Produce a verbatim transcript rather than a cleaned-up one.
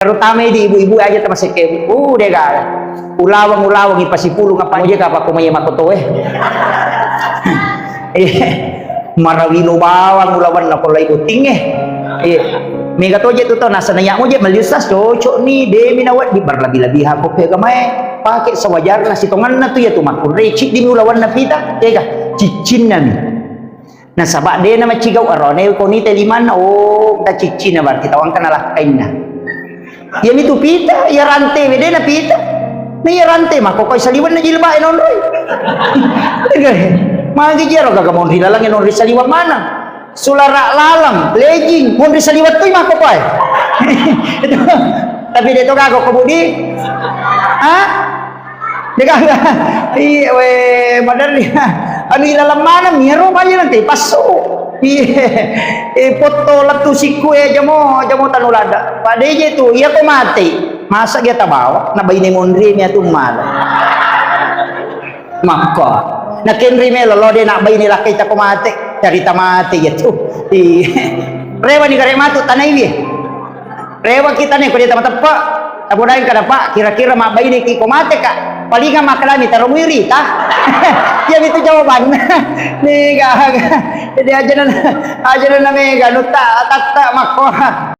Terutama di ibu-ibu aja tamasekke. Uh, dega. Ulawang-ulawang ipasipulung apa aja kapakko mai makotoe. Eh, marawino bawang ulawanna ko lai bottingnge. Eh, mega toje tu tau nasana ya moje maliusas cocok ni demi nawa di berlebih-lebihan ko pega mae. Pake sewajarna sitonganna tu ya tu makkunrai ciddi mi ulawanna pita. Ega, ciccinna mi. Nasaba de na macigau arone ko nite limanna, oh, engka ciccina berarti tawangka nalakkainna. Iyami tu pita, iya rante we de na pita. Na iya rante mako koi saliwenna jilbab e nonroi. Magi jero gaga monri lalang e nonri saliweng maneng. Sulara lalang, legging, monri saliweng tu mako koi. Tapi de to gaga ko budi. Hah? Degaga. Iya, we, maderri. Anu ilaleng maneng, miro paja nanti passu. Iya. Eh, potto lettu sikku e jamo, jamo tanu lada. Pak D J tu, iya ko mate. Masa dia tabawa, na baine monri mi atu mala. Makko. Na kenri melo lo de na baine lakkai tako mate, carita mate iya tu. Iya. Rewa ni gare matu tanai wi. Rewa kita ne ko dia tama teppe. Tapodaeng kada, Pak, kira-kira mabbaineki ko mateka? Palinga makkalami taro muirita. Iya mitu jawabanna. Mega. Jadi aja na, aja na mega nutta tatta makko.